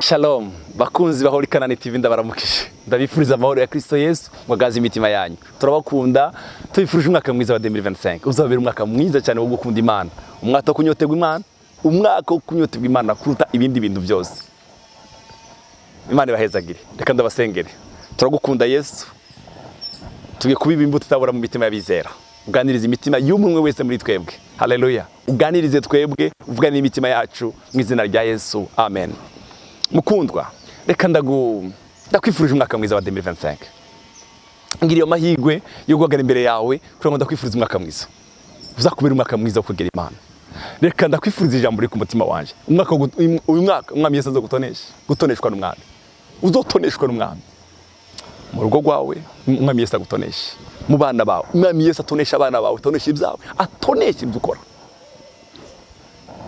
Shalom bakunzi ba Holy Canaan TV, ndabaramukije, ndabifuriza amahoro ya Kristo Yesu ngo agaze imitima yanyu. Turabakunda, tubifurije umwaka mwiza wa 2025, uzabera umwaka mwiza cyane wo gukunda Imana, umwaka wo kunyoterwa Imana, umwaka wo kunyoterwa Imana kuruta ibindi bintu byose. Imana ibahezagire. Reka ndabasengere. Turagukunda Yesu, tugiye kubiba imbuto itabora mu mitima y'abizera. Uganirize imitima y'umwe wese muri twebwe. Haleluya! Uganirize twebwe, uvugane n'imitima yacu mu izina rya Yesu, amen. Mukundwa, reka ndakwifurije umwaka mwiza wa 2025. Ngira iyo mahirwe yo guhagarara imbere yawe kugira ngo ndakwifurize umwaka mwiza, uzakubera umwaka mwiza wo kwegera Imana. Reka ndakwifuriza ijambo riri ku mutima wanje. Umwaka uyu mwaka Umwami Yesu azogutonesha, gutoneshwa n'Umwami, uzotoneshwa n'Umwami mu rugo rwawe. Umwami Yesu agutonesha mu bana bawe. Umwami Yesu atonesha abana bawe, atonesha ibyawe, atonesha ibyo ukora.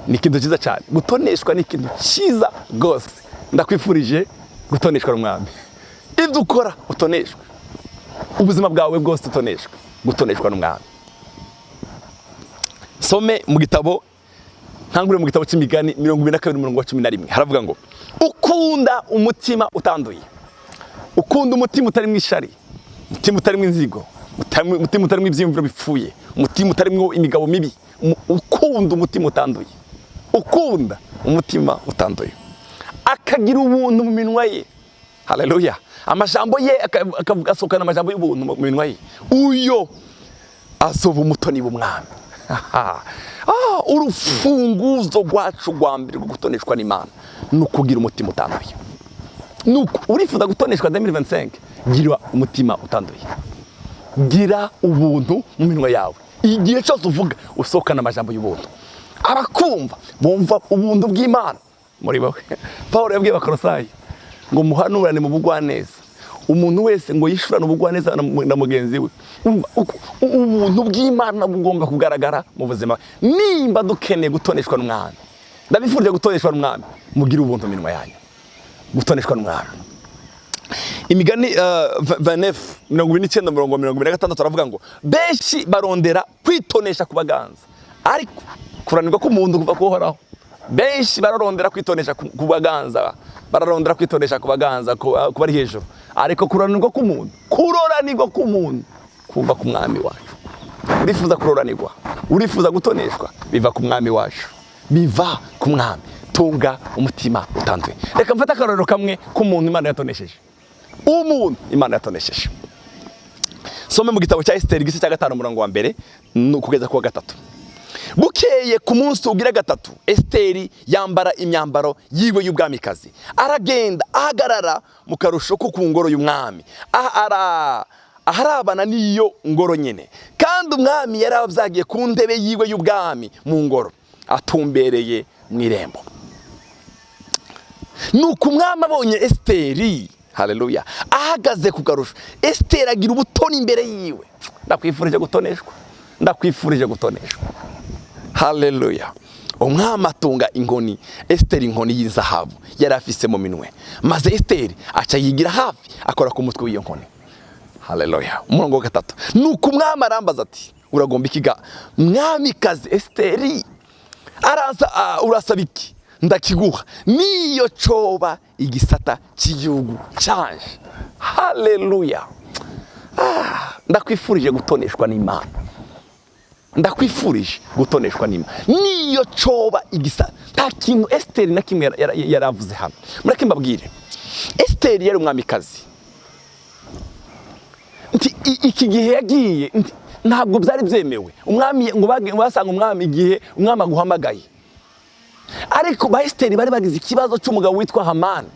Ni ikintu cyiza cyane gutoneshwa, ni ikintu cyiza rwose. Ndakwifurije gutoneshwa n'Umwami. Ibyo ukora utoneshwe, ubuzima bwawe bwose utoneshwe, gutoneshwa n'Umwami. Some mu gitabo, ntangure mu gitabo cy'Imigani 22, umurongo wa 11. Haravuga ngo: "Ukunda umutima utanduye, ukunda umutima utarimo ishari, umutima utarimo inzigo, umutima utarimo ibyiyumviro bipfuye, umutima utarimo imigabo mibi, ukunda umutima utanduye, ukunda umutima utanduye, akagira ubuntu mu minwa ye." Haleluya! Amajambo ye akavuga, asohokana amajambo y'ubuntu mu minwa ye, uyo azoba umutoni w'umwami. Urufunguzo rwacu rwa mbere rwo gutoneshwa n'Imana ni ukugira umutima utanduye. Nuko urifuza gutoneshwa 2025, gira umutima utanduye, gira ubuntu mu minwa yawe. Igihe cyose uvuga, usohokana amajambo y'ubuntu, abakumva bumva ubuntu bw'Imana muri wowe. Paul yabwiye Abakorosayi ngo muhanurane mu bugwaneza, umuntu wese ngo yishurane ubugwaneza na mugenzi we. Umva, ubuntu bw'Imana bugomba kugaragara mu buzima. Nimba dukeneye gutoneshwa n'Umwami, ndabifurije gutoneshwa n'Umwami, mugire ubuntu mu minwa yanyu, gutoneshwa n'Umwami. Imigani 29, 29, mirongo 26, aravuga ngo: "Benshi barondera kwitonesha ku baganza, ariko kuranirwa k'umuntu kuva kuhoraho." Benshi bararondera kwitonesha ku baganza, bararondera kwitonesha ku baganza, ku bari hejuru, ariko kuranirwa k'umuntu, kuroranirwa k'umuntu kuva ku Mwami wacu. Urifuza kuroranirwa, urifuza gutoneshwa, biva ku Mwami wacu, biva ku Mwami. Tunga umutima utanduye. Reka mfate akarorero kamwe k'umuntu Imana yatonesheje, umuntu Imana yatonesheje. Some mu gitabo cya Esiteri, igice cya 5, umurongo wa 1 kugeza ku wa 3. Bukeye ku munsi ugira gatatu, Esiteri yambara imyambaro yiwe y'ubwamikazi, aragenda ahagarara mu karusho ko ku ngoro y'umwami, aharabana n'iyo ngoro nyine. Kandi umwami yari abyagiye ku ntebe yiwe y'ubwami mu ngoro, atumbereye mu irembo. Nuko umwami abonye Esiteri, haleluya, ahagaze ku karusho, Esiteri agira ubutoni imbere yiwe. Ndakwifurije gutoneshwa, ndakwifurije gutoneshwa. Haleluya! Umwami atunga inkoni Esiteri inkoni y'izahabu yari afise mu minwe, maze Esiteri aca yigira hafi, akora ku mutwe w'iyo nkoni. Haleluya! Umurongo wa 3: "Nuko umwami arambaza ati: 'Uragomba iki ga mwamikazi Esiteri?' Araza: 'Urasaba iki? Ndakiguha, niyo coba igisata cy'igihugu canje.'" Haleluya! Ndakwifurije gutoneshwa n'Imana, ndakwifurije gutoneshwa n'Imana, niyo coba igisa. Nta kintu Esiteri na kimwe yaravuze hano. Mureke mbabwire, Esiteri yari umwamikazi. Nti iki gihe yagiye, nti ntabwo byari byemewe. Umwami ngo basanga umwami, igihe umwami aguhamagaye. Ariko ba Esiteri bari bagize ikibazo cy'umugabo witwa Hamani.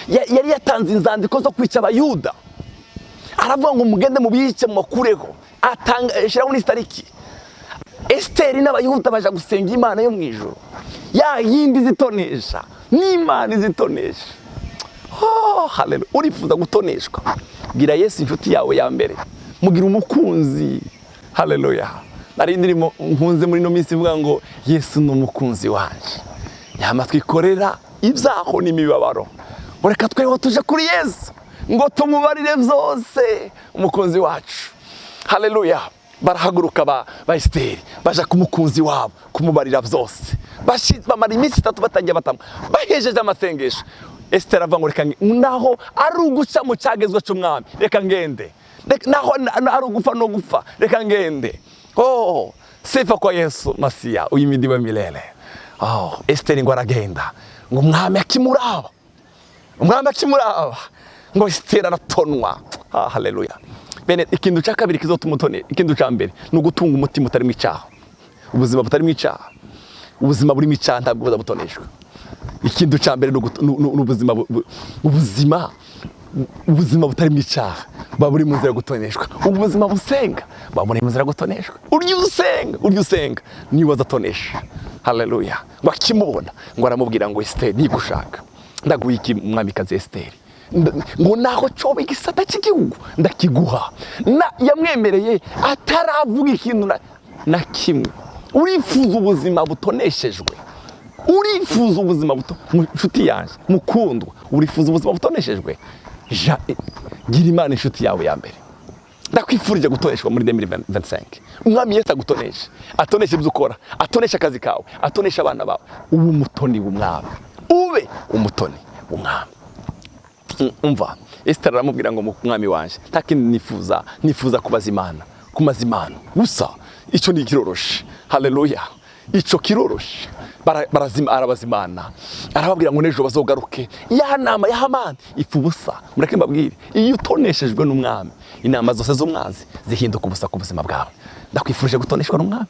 Yari yatanze inzandiko zo kwica Abayuda, aravuga ngo: "Mugende mubice, mubakureho." Atanga, ashyiraho n'itariki. Esiteri n'Abayuda baja gusenga Imana yo mu ijuru, ya yindi izitonesha, n'Imana izitonesha. Oh, haleluya! Urifuza gutoneshwa? Gira Yesu inshuti yawe ya mbere, mugira umukunzi. Haleluya! Nari indirimbo nkunze muri ino minsi ivuga ngo: "Yesu ni umukunzi wanje, yama twikorera ibyaho n'imibabaro." Ngo reka tweho tuje kuri Yesu ngo tumubarire byose, umukunzi wacu. Haleluya! Barahaguruka ba Esiteri, baja ku mukunzi wabo kumubarira byose. Bamara iminsi 3 batangiye batamwa. Bahejeje amasengesho. Esiteri avuga ngo reka naho ari uguca mu cyagezwe cy'umwami, reka ngende. Naho ari ugufa no gupfa, reka ngende. Oh, sifa kwa Yesu Masiya uhimidiwe milele. Oh, Esiteri ngo aragenda, ngo umwami akimuraba, umwami akimuraba, ngo Esiteri aratonwa. Ah, haleluya. Bene, ikintu cya kabiri kizotuma utone, ikintu cya mbere ni ugutunga umutima utarimo icyaha, ubuzima butarimo icyaha. Ubuzima burimo icyaha ntabwo buza butoneshwa. Ikintu cya mbere ni ubuzima ubuzima butarimo icyaha buba buri mu nzira yo gutoneshwa. Ubuzima busenga buba buri mu nzira yo gutoneshwa. Urya usenga, urya usenga niwe azatonesha. Haleluya. Ngo akimubona, ngo aramubwira ngo: "Esiteri, nigushaka ndaguha iki, mwamikazi Esiteri?" Ngo naho coba igisata cy'igihugu ndakiguha. Na yamwemereye ataravuga ikintu na kimwe. Urifuza ubuzima butoneshejwe? Urifuza ubuzima buto, nshuti yanjye mukundwa? Urifuza ubuzima butoneshejwe? Gira Imana inshuti yawe ya mbere. Ndakwifurije gutoneshwa muri 2025. Umwami Yesu agutoneshe, atoneshe ibyo ukora, atoneshe akazi kawe, atoneshe abana bawe. Ube umutoni w'umwami, ube umutoni w'umwami. Umva, Esiteri aramubwira ngo: "Mwami wanje, nta kindi nifuza, nifuza kubaza Imana, kumaza Imana gusa." Icyo ni kiroroshe. Haleluya, icyo kiroroshe. Barazima, arabazimana, arababwira ngo n'ejo bazogaruke. Ya nama ya Hamani ipfa ubusa. Mureke mbabwire, iyo utoneshejwe n'umwami, inama zose z'umwanzi zihinduka ubusa ku buzima bwawe. Ndakwifurije gutoneshwa n'umwami.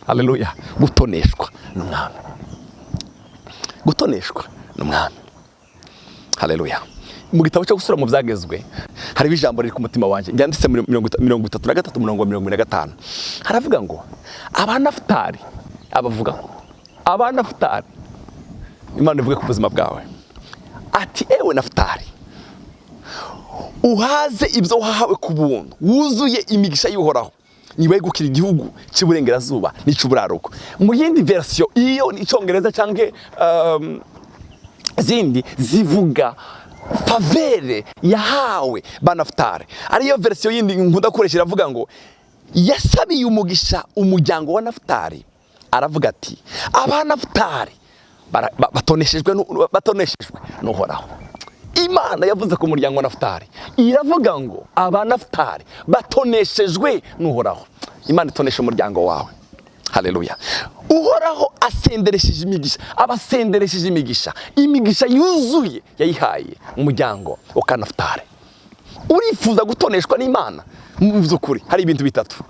Haleluya, gutoneshwa n'umwami, gutoneshwa n'umwami. Haleluya. Mu gitabo cyo gusura mu byagezwe hariho ijambo riri ku mutima wanjye ryanditse muri 33 umurongo wa 45. Haravuga ngo Abanafutari, abavuga ko Abanafutari, Imana ivuge ku buzima bwawe ati: "Ewe Nafutari, uhaze ibyo wahawe ku buntu, wuzuye imigisha y'Uhoraho, niwegukira igihugu cy'iburengerazuba n'icy'uburaruko." Mu yindi version, iyo ni Icyongereza cyangwa zindi zivuga faveur yahawe Banafutari, ariyo version yindi nkunda gukoresha, iravuga ngo yasabiye umugisha umuryango wa Nafutari, aravuga ati: "Abanafutari batoneshejwe n'Uhoraho." Imana yavuze ku muryango wa Nafutari, iravuga ngo Abanafutari batoneshejwe n'Uhoraho. Imana itonesha umuryango wawe. Haleluya. Uhoraho asenderesheje imigisha, abasenderesheje imigisha, imigisha yuzuye yayihaye umuryango wa Kanafutari. Urifuza gutoneshwa n'Imana? Mu by'ukuri hari ibintu bitatu.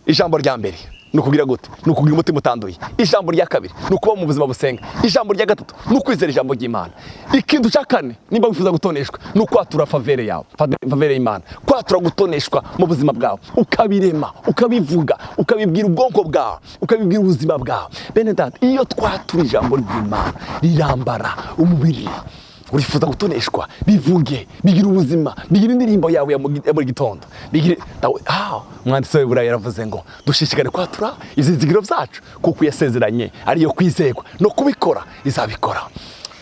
Ijambo rya mbere ni ukugira gute? Ni ukugira umutima utanduye. Ijambo rya kabiri ni ukuba mu buzima busenga. Ijambo rya gatatu ni ukwizera ijambo ry'Imana. Ikintu cya kane, nimba wifuza gutoneshwa, ni ukwatura faveur yawe, faveur y'Imana, kwatura gutoneshwa mu buzima bwawe, ukabirema, ukabivuga, ukabibwira ubwonko bwawe, ukabibwira ubuzima bwawe. Bene data, iyo twatura ijambo ry'Imana rirambara umubiri. Urifuza gutoneshwa? Bivuge, bigira ubuzima, bigira indirimbo yawe ya buri gitondo. Bigire umwanditsi w'Iburayi yaravuze ngo dushishikare kwatura izizigiro byacu, kuko yasezeranye ariyo kwizerwa, no kubikora izabikora.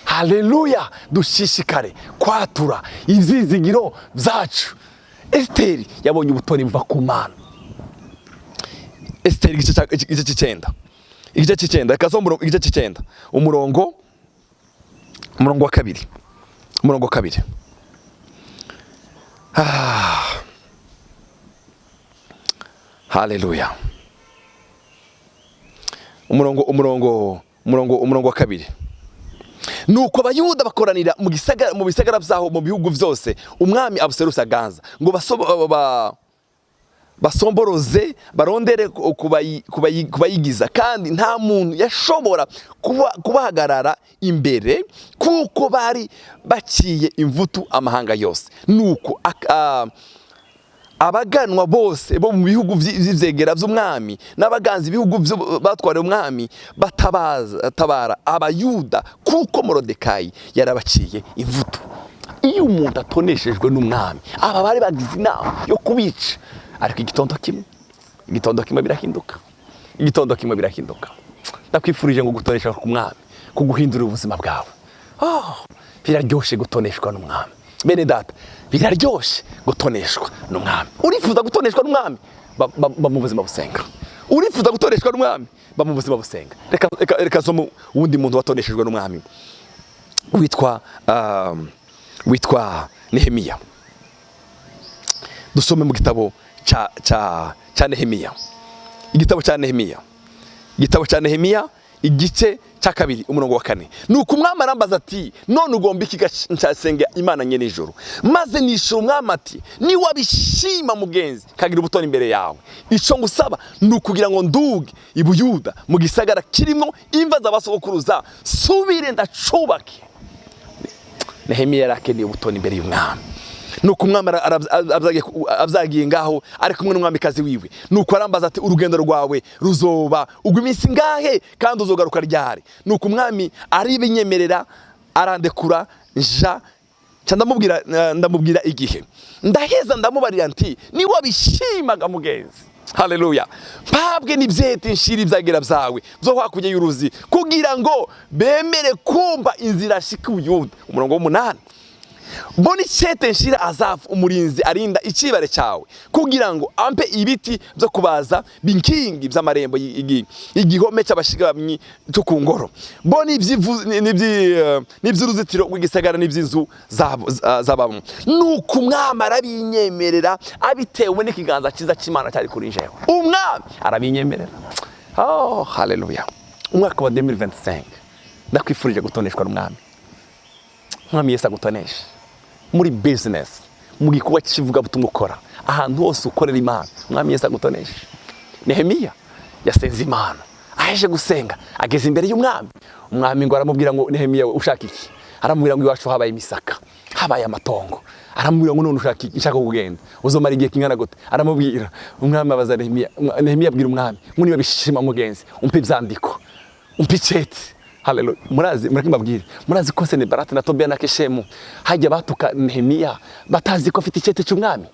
Haleluya. Dushishikare kwatura izizigiro byacu. Esiteri yabonye ubutoni buva ku Mana. Esiteri igice cy'icyenda, igice cy'icyenda, reka igice cy'icyenda, umurongo wa kabiri, umurongo wa kabiri. Ah. Haleluya. Umurongo wa kabiri: "Nuko Abayuda bakoranira mu gisagara, mu bisagara byaho, mu bihugu byose umwami Abuserusi aganza, ngo basomboroze, barondere kubayigiza, kandi nta muntu yashobora kubahagarara imbere, kuko bari baciye imvutu amahanga yose. Nuko abaganwa bose bo mu bihugu vy'ivyegera vy'umwami n'abaganza ibihugu batwariye umwami batabaza tabara Abayuda, kuko Morodekayi yarabaciye imvutu." Iyo umuntu atoneshejwe n'umwami, aba bari bagize inama yo kubica, ariko igitondo kimwe, igitondo kimwe birahinduka, igitondo kimwe birahinduka. Ndakwifurije ngo gutonesha ku mwami kuguhindurira ubuzima bwawe. Oh, biraryoshe gutoneshwa n'umwami. Bene data, biraryoshe gutoneshwa n'umwami. Urifuza gutoneshwa n'umwami? Ba mu buzima busenga. Urifuza gutoneshwa n'umwami? Ba mu buzima busenga. Reka soma uwundi muntu watoneshejwe n'umwami. witwa Nehemiya. Dusome mu gitabo ca Nehemiya, igitabo ca Nehemiya, igitabo cya Nehemiya, igice cya 2, umurongo wa 4. Nuko umwami arambaza ati: "None ugomba iki ncasenga Imana nye nijoro?" Maze nishura umwami ati: "Niwabishima mugenzi, kagira ubutoni imbere yawe, ico ngusaba ni ukugira ngo nduge i Buyuda mu gisagara kirimo imva z'abasogokuruza, subire ndacubake." Nehemiya yari akeneye ubutoni imbere y'umwami. Nuko umwami abyagiye ngaho ari kumwe n'umwamikazi wiwe. Nuko arambaza ati: "Urugendo rwawe ruzoba ugwa iminsi ngahe, kandi uzogaruka ryari?" Nuko umwami aribinyemerera, arandekura nja nca ndamubwira igihe. Ndaheza ndamubarira nti: "Niwabishimaga mugenzi, haleluya, mpabwe n'ibyete nshira ibyagira byawe byo hakurya y'uruzi, kugira ngo bemere kumva inzira shika Ubuyuda." Umurongo w'8: "Mbona icete nshira Azafu, umurinzi arinda icibare cyawe, kugira ngo ampe ibiti byo kubaza binkingi by'amarembo igihome cy'abashigamyi cyo ku ngoro, bo n'iby'uruzitiro rw'igisagara n'iby'inzu z'abamwe." Nuko umwami arabinyemerera abitewe n'ikiganza cyiza cy'Imana cyari kuri jewe. Umwami arabinyemerera. Oh, haleluya! Umwaka wa 2025 ndakwifurije gutoneshwa n'umwami. Umwami Yesu agutonesha muri business, mu gikorwa cy'ivugabutumwa ukora, ahantu hose ukorera Imana. Umwami Yesu agutonesha. Nehemiya yasenze Imana, aheje gusenga ageze imbere y'umwami. Umwami ngo aramubwira ngo: "Nehemiya, we ushaka iki?" Aramubwira ngo: "Iwacu habaye imisaka, habaye amatongo." Aramubwira ngo: "None ushaka iki?" "Nshaka kugenda." "Uzomara igihe kingana gute?" Aramubwira. Umwami abaza Nehemiya, Nehemiya abwira umwami ngo: "Niba bishima mugenzi, umpe ibyandiko, umpe icete." Haleluya! Murazi, mureke mbabwire, murazi ko Senebarati na Tobiya na Keshemu hajya batuka Nehemiya batazi ko afite icete cy'umwami.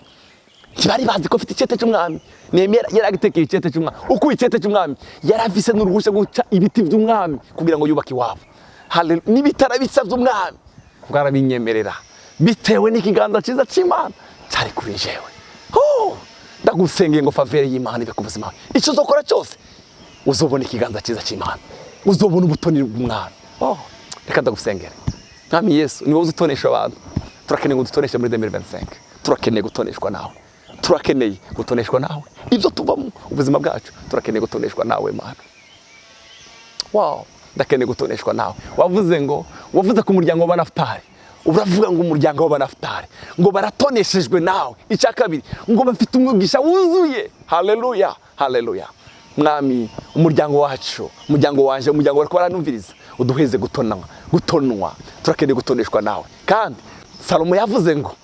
Ntibari bazi ko afite icete cy'umwami. Nehemiya yari agitekeye icete cy'umwami. Uko icete cy'umwami, yari afise n'uruhushya rwo guca ibiti by'umwami kugira ngo yubake iwabo. Haleluya! N'ibitara bisa by'umwami ngo arabinyemerera bitewe n'ikiganza cyiza cy'Imana cyari kuri jewe. Oh, ndagusengeye ngo faveur y'Imana ibe ku buzima. Icyo uzokora cyose uzobona ikiganza cyiza cy'Imana, uzobona ubutoni bw'umwami. Oh, reka ndagusengere. Mwami Yesu, ni wowe uzutonesha abantu. Turakeneye ngo dutoneshe muri 2025. Turakeneye gutoneshwa nawe, turakeneye gutoneshwa nawe. Ibyo tuvamo ubuzima bwacu, turakeneye gutoneshwa nawe, Mana. Wow, ndakeneye gutoneshwa nawe. Wavuze ngo, wavuze ku muryango w'Abanafutari, uravuga ngo umuryango w'Abanafutari ngo baratoneshejwe nawe. Icya kabiri, ngo bafite umugisha wuzuye. Haleluya, haleluya! Mwami, umuryango wacu, umuryango wanje, umuryango wari baranumviriza, uduheze gutonwa, gutonwa. Turakeneye gutoneshwa nawe. Kandi Salomo yavuze ngo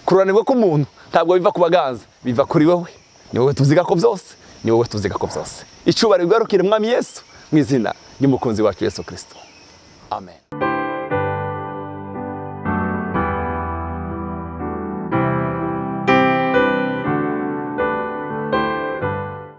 kururanirwa k'umuntu ntabwo biva ku baganza, biva kuri wowe. Ni wowe tuziga ko byose, ni wowe tuziga ko byose. Icyubahiro bigarukire Mwami Yesu, mu izina ry'umukunzi wacu Yesu Kirisito, amen.